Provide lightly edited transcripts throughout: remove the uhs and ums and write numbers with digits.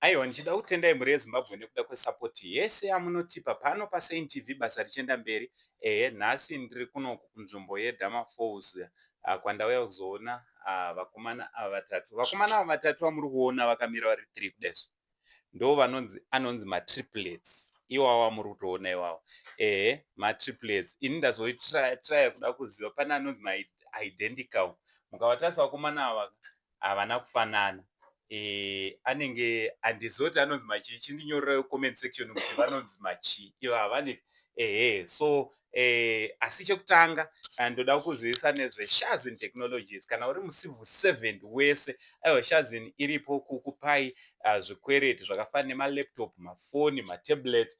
Aiwa, ndichida kutendai mhuri yeZimbabwe nekuda kwesapoti yese yamunotipa pano paSaint TV, basa richienda mberi. Ehe, nhasi ndiri kuno kunzvimbo yeDama Falls kwandauya kuzoona vakomana ava vatatu. Vakomana ava vatatu vamuri kuona vakamira vari 3 kudai ndo vanonzi anonzi matriplets iwawa muri kutoona iwawa. Ehe, matriplets. Ini ndazotraya kuda kuziva pane anonzi maidentical. Mukavatarisa vakomana ava havana kufanana. Anenge handizivi kuti anonzi machii, chindinyorerai comment section kuti vanonzi machii ivo havane. Ehe, so asi chekutanga ndoda kuzivisa nezveShazin Technologies. Kana uri mucivil servant wese, aiwa, Shazin iripo kukupai zvikwereti zvakafanana nemalaptop, mafoni, matablets,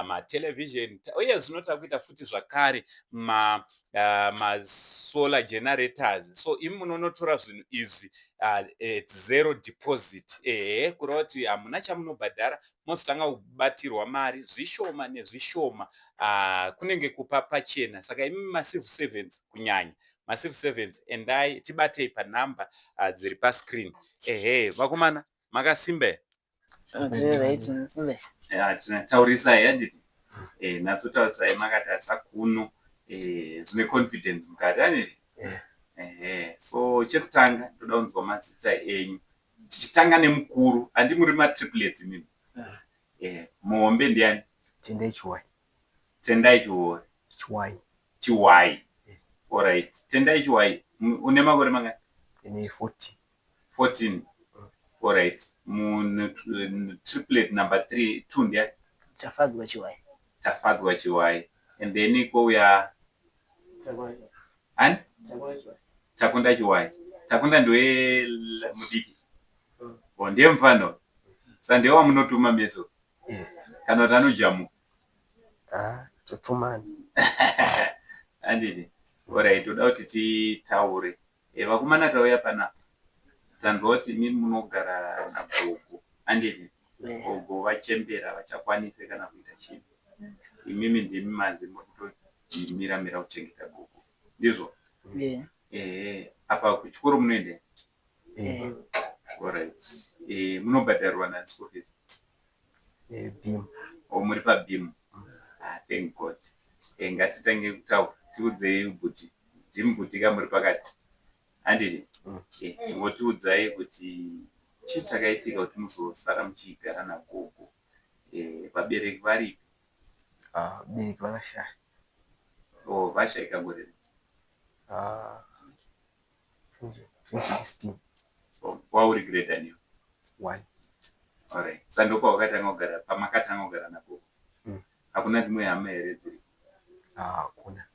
matelevision, uye zvino takuita futi zvakare masolar generators. So imi munonotora zvinhu izvi at zero deposit. Ehe, kureva kuti hamuna chamunobhadhara, mozotanga kubatirwa mari zvishoma nezvishoma. Kunenge kupa pachena. Saka imi macivil servants, kunyanya macivil servants, endai tibatei panhamba dziri pascreen. Ehe, vakomana, makasimba here? Tiri right, musimbe. Taurisai, handiti? Natsotaurisai makatarisa kuno zvine confidence mukati, handiti? Ehe, so chekutanga ndoda kunzwa mazita enyu, tichitanga nemukuru. Handi muri matriplets imimi? Muhombe ndiani? Tendai Chiwai. Tendai Chiwori? Chiwai. Chiwai, alright. Tendai Chiwai, une makore mangani? Ine 40. 14, alright. Triplet number 3, 2 ndiani? Tafadzwa Chiwai. Tafadzwa Chiwai. And then kouya ani? Takunda Chiwai. Takunda ndiwe mudiki? O, ndiye mufano. Saka ndiye wamunotuma meso kana kuti anojamuka? Ah, totumani. Handiti? Alright, toda kuti titaure. Vakomana, tauya panapa, tanzwa kuti imi munogara nagogo, handiti? Gogo vachembera, vachakwanise kana kuita chinhu. Imimi ndimi manzi muri kutomiramira kuchengeta gogo, ndizvo? Yeah. Ehe, apa kuchikoro munoenda? Alright. Munobhadharirwa nani school fees? BEAM. O, muri paBEAM. Ah, thank God. Ngatitange kutaura. Tiudzei kuti ndimi bhutika muri pakati, handiti? Chingotiudzai kuti chii chakaitika kuti muzosara muchigara nagogo. Vabereki varipi? Ah, vabereki vakashaya. O, vashayika gore ripi? Ah, 2016. Oh, wauri grade aniyo? One. Alright, saka ndopawakatanga kugara, pamakatanga kugara nagogo? Mm. Hakuna dzimwe hama here dziri? Ah, hakuna.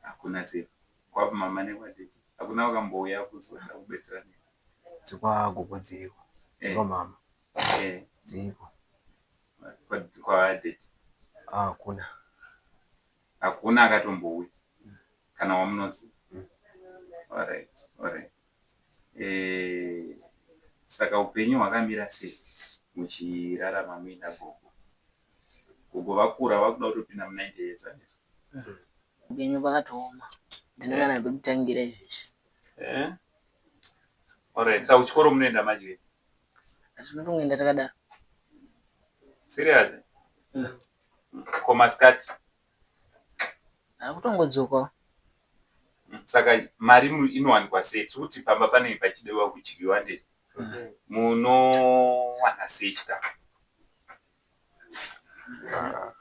Hakuna sei? Kwamama nekwadaddy hakuna vakambouya kuzoda kubetsera nei? Dzekwagogo dziriko. Dzekwamama dziriko. Kwadaddy? Ah, hakuna. Hakuna akatombouya kana wamunoziva? Mm. Alright. Saka upenyu hwakamira sei muchirarama muina gogo? Gogo vakura, vakuda kutopinda mu90 years, handiti? Upenyu hwakatooma, ndina kana pekutangira izvezvi. Alright, saka kuchikoro munoenda manje? Tinotongoenda takadaro. Serious? Mm. Ko masikati? Akutongodzokawo. Saka mari inowanikwa sei? Tiri kuti pamba panenge pachidiwa kudyiwa, handiti? Munowana sei chikafu?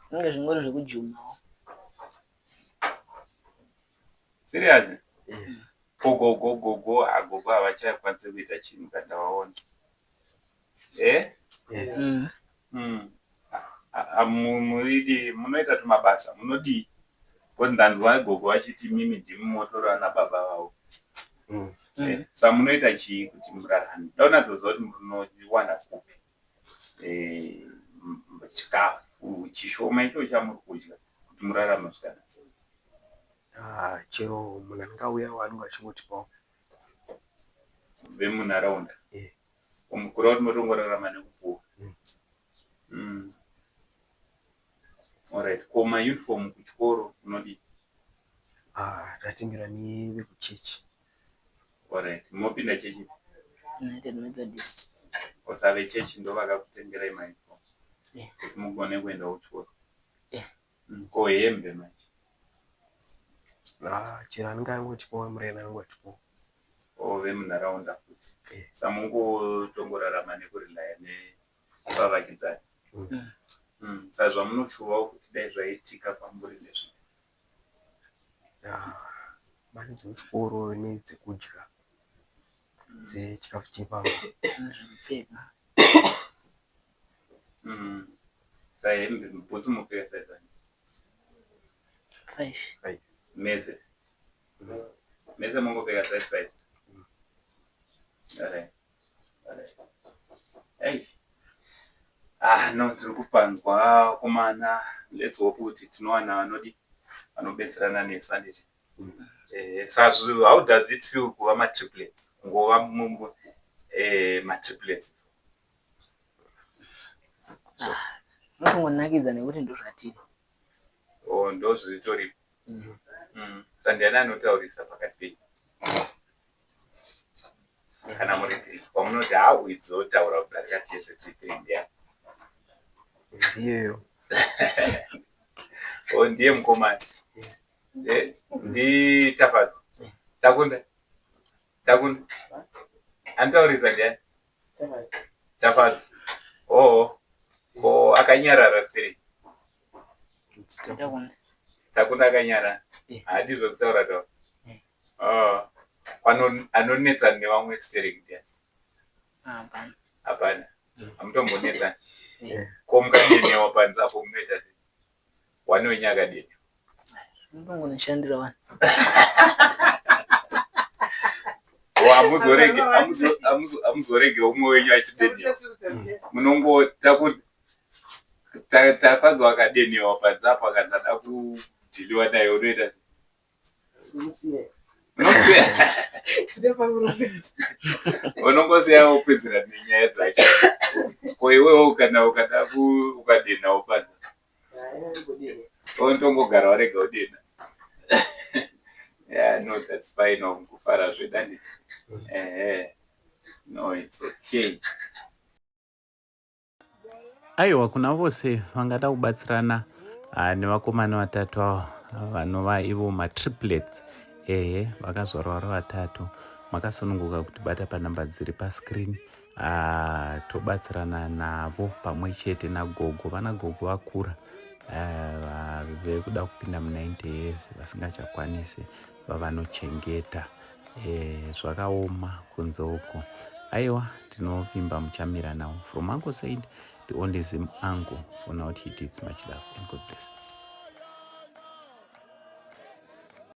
Zvinenge zvingori zvekujumawo. Serious? Ko gogo? Gogo, agogo havachakwanisi kuita chinhu kana ndavaona. Eh? Mm. Muridi munoita tumabasa, munodii? Because ndanzwa gogo vachiti mimi ndimi motora nababa vavo. Saka munoita chii kuti murarame? Ndaunatsoziva kuti munowana kupi chikafu chishoma icho chamuri kudya kuti murarame zvakanaka? Ah, chero munhu anenge auyawo anenge achingotipawo. Vemunharaunda? Eh. Kureva kuti motongorarama nekupuwa? Mm. Alright, ko mauniform kuchikoro munodii? Ah, tatengerwa nevekuchechi. Alright, munopinda chechi? United Methodist. Osa vechechi ndo vakakutengerai mauniform Eh. kuti mugone kuenda kuchikoro? Eh. Ko hembe manje? Ah, chero anenge angotipawo murena anenge atipawo. O vemunharaunda futi? Eh. Samungotongorarama nekurelaya nevavakidzani? Mm. Saka zvamunoshuvawo kuti dai zvaitika kwamuri ndezvi? Ah, mari dzekuchikoro nedzekudya, dzechikafu chepamba. Nezvekupfeka. Saka hembe, bhutsu mupfeka size ani? 5. Mese? Mese mongopfeka size 5? Alright. Hey. Ah, no, tiri kupanzwa komana. Let's hope kuti tinowana vanodi vanobetserana nesu, handiti? Eh, saka how does it feel kuva matriplets, kungova matriplets? Unotongonakidza nekuti ndozvatiri. O ndo zviritoripo. Saka ndiani anotaurisa pakati penyu kana muri three, wamunoti ha, idzotaura kudarika tese tiri three, ndiani? Ndiyeyo. O ndiye mukomana? Eh, ndiTafadza. Takunda, Takunda, anotaurisa ndiani? Tafadza. Oo, ko akanyarara sei? Takunda. Takunda akanyarara? Eh. Haadi zvekutaura taura? Eh. Oh. Anonetsana nevamwe stereki ndiani? Hapana. Hapana? Hamutombonetsani? Eh. Ko mukadenewa panze apo munoita sei, wane wenyu akadenewa? Unotongonishandira wani. O hamuzorege hamuzorege umwe wenyu achidenewa? Munongo Tafadzwa akadenewa panze apo, akanzi ada kudhiliwa naye, unoita sei? Unomusiya? Unongosiya wopedzera nenyaya dzacho? Ko iwewo kana ukada ukadenhawo panze, unotongogara warega udena? Yeah, no, that's fine. Kufara zvedani. Ehe, no, it's okay. Aiwa, kuna vose vangada kubatsirana nevakomana vatatu ava vanova ivo matriplets, ehe, vakazvarwa vari vatatu, makasununguka kutibata panhamba dziri pascreen. Tobatsirana navo pamwe chete nagogo. Vana gogo vakura, vekuda kupinda mu90 years, vasingachakwanisi vavanochengeta. Zvakaoma kunze uko. Aiwa, tinovimba muchamira nawo. From Uncle Said, the only Zim uncle for now, it. It's much love and God bless.